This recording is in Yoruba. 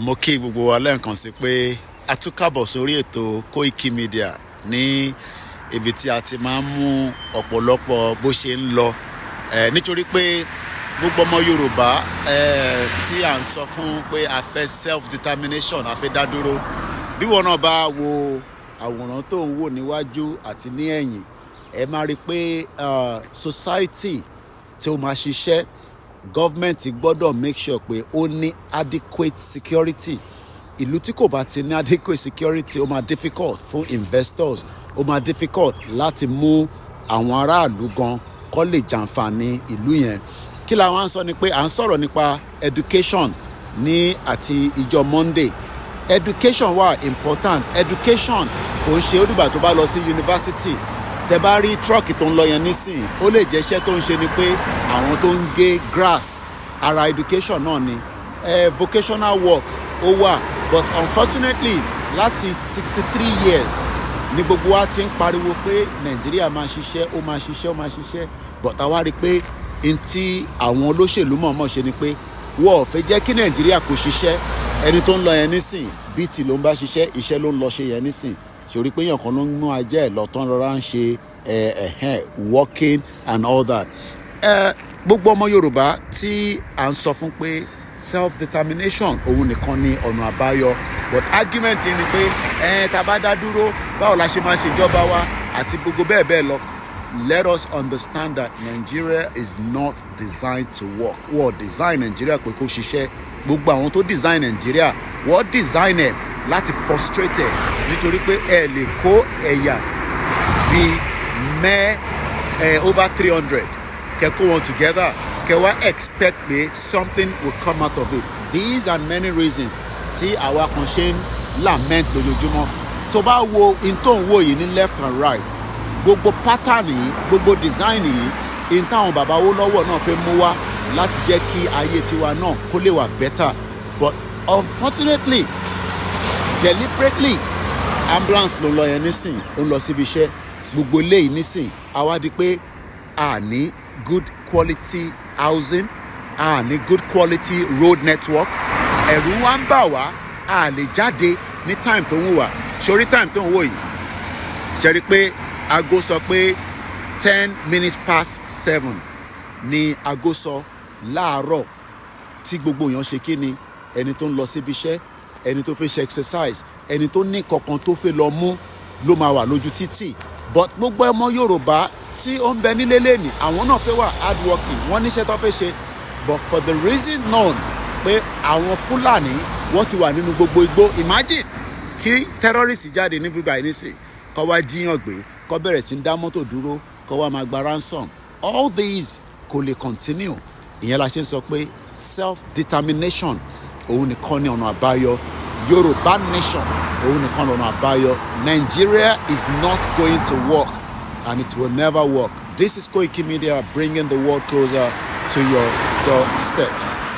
Mo kí gbogbo wa lẹ́ẹ̀kan sí pé a tún kábọ̀ sórí ètò Koiki Media ní ibi tí a ti máa ń mú ọ̀pọ̀lọpọ̀ bó ṣe ń lọ, nítorí pé gbogbo ọmọ Yorùbá tí à ń sọ fún pé a fẹ́ self determination, a fẹ́ dá dúró. Bí wọn náà bá wo àwòrán tó ń wò níwájú àti ní ẹ̀yìn, ẹ máa rí i pé society tí ó máa ṣiṣẹ́, government gbọ́dọ̀ make sure pé ó ní adequate security. Ìlú tí kò bá ti ní adequate security, ó máa difficult fún investors, ó máa difficult láti mú àwọn aráàlú gan kó lè jàǹfààní ìlú yẹn. Kí la wá ń sọ ni pé à ń sọ̀rọ̀ nípa education ní àti ìjọ Monday. Education wà important. Education kò ń ṣe ó dìgbà tó bá lọ sí university. Tẹ bá rí truck tó ń lọ yẹn nísìn, ó lè jẹ́ iṣẹ́ tó ń ṣe ni pé àwọn tó ń gé grass, ara education náà ni. Vocational work ó wà, but unfortunately, láti 63 years ní gbogbo wa ti ń pariwo pé Nàìjíríà máa ṣiṣẹ́, ó máa ṣiṣẹ́, ó máa ṣiṣẹ́, but àwa rí i pé n tí àwọn olóṣèlú mọ̀ọ́mọ̀ ṣe ni pé wọ́n ò fẹ́ jẹ́ kí Nàìjíríà kò ṣiṣẹ́. Ẹni tó ń lọ yẹn nísìn, BT ló ń bá ṣiṣẹ́, iṣẹ́ ló ń lọ ṣe yẹn nísìn. Ṣòrí pé èèyàn kan ló ń mú ajá ẹ̀ lọ tán, rọra ń ṣe ẹ̀ working and all that. Gbogbo ọmọ Yorùbá tí à ń sọ fún pé self determination òun nìkan ni ọ̀nà àbáyọ, but argument ni pé ẹ tá a bá dá dúró, báwo la ṣe máa ṣèjọba wa àti gbogbo bẹ́ẹ̀ bẹ́ẹ̀ lọ. Let us understand that Nigeria is not designed to work. Wọ́n design Nigeria pé kó ṣiṣẹ́. Gbogbo àwọn tó design Nigeria, wọ́n design ẹ̀ láti frustrate ẹ̀, nítorí pé ẹ lè kó ẹ̀yà bíi mẹ́ ẹ over 300, kẹ́ kó wọn together, kẹ́ wá expect pé something will come out of it. These are many reasons tí àwa kan ṣe ń lament lójoojúmọ́. Tó bá wo in tó ń wò yìí ní left and right, gbogbo pattern yìí, gbogbo design yìí, in táwọn bàbá Awólọ́wọ̀ náà fẹ́ mú wá láti jẹ́ kí ayé tiwa náà kó lè wà better, but unfortunately, deliberately, ambulance ló ń lọ yẹn nísìn, ó ń lọ síbi iṣẹ́. Gbogbo eléyìí nísìn, àwa di pé a ní good quality housing, a ní good quality road network. Ẹ̀rù wa ń bà wá, a lè jáde ní time tó ń wò wá. Sórí time tó ń wò yìí, ṣe rí pé aago sọ pé 7:10 ni aago sọ láàárọ̀, tí gbogbo èèyàn ṣe kí ni, ẹni tó ń lọ síbi iṣẹ́, ẹni tó fẹ́ ṣe exercise, ẹni tó ní kankan tó fẹ́ lọ mú ló máa wà lójú títì. But gbogbo ọmọ Yorùbá tí ó ń bẹ nílé lẹ́nìí, àwọn náà fẹ́ wà hard working, wọ́n níṣẹ́ tó fẹ́ ṣe, but for the reason known pé àwọn Fúlàní, wọ́n ti wà nínú gbogbo igbó. Imagine kí terrorist jáde ní bíbá yìí nísìn, kó wá jí èèyàn gbé, kó bẹ̀rẹ̀ sí ń dá mọ́tò dúró, kó wá máa gba ransom. All these kò lè continue. Ìyẹn la ṣe ń sọ pé self determination òun nìkan ni ọ̀nà àbáyọ. Yorùbá nation òun nìkan lọ́nà àbáyọ. Nigeria is not going to work and it will never work. This is Koiki Media, bringing the world closer to your doorsteps.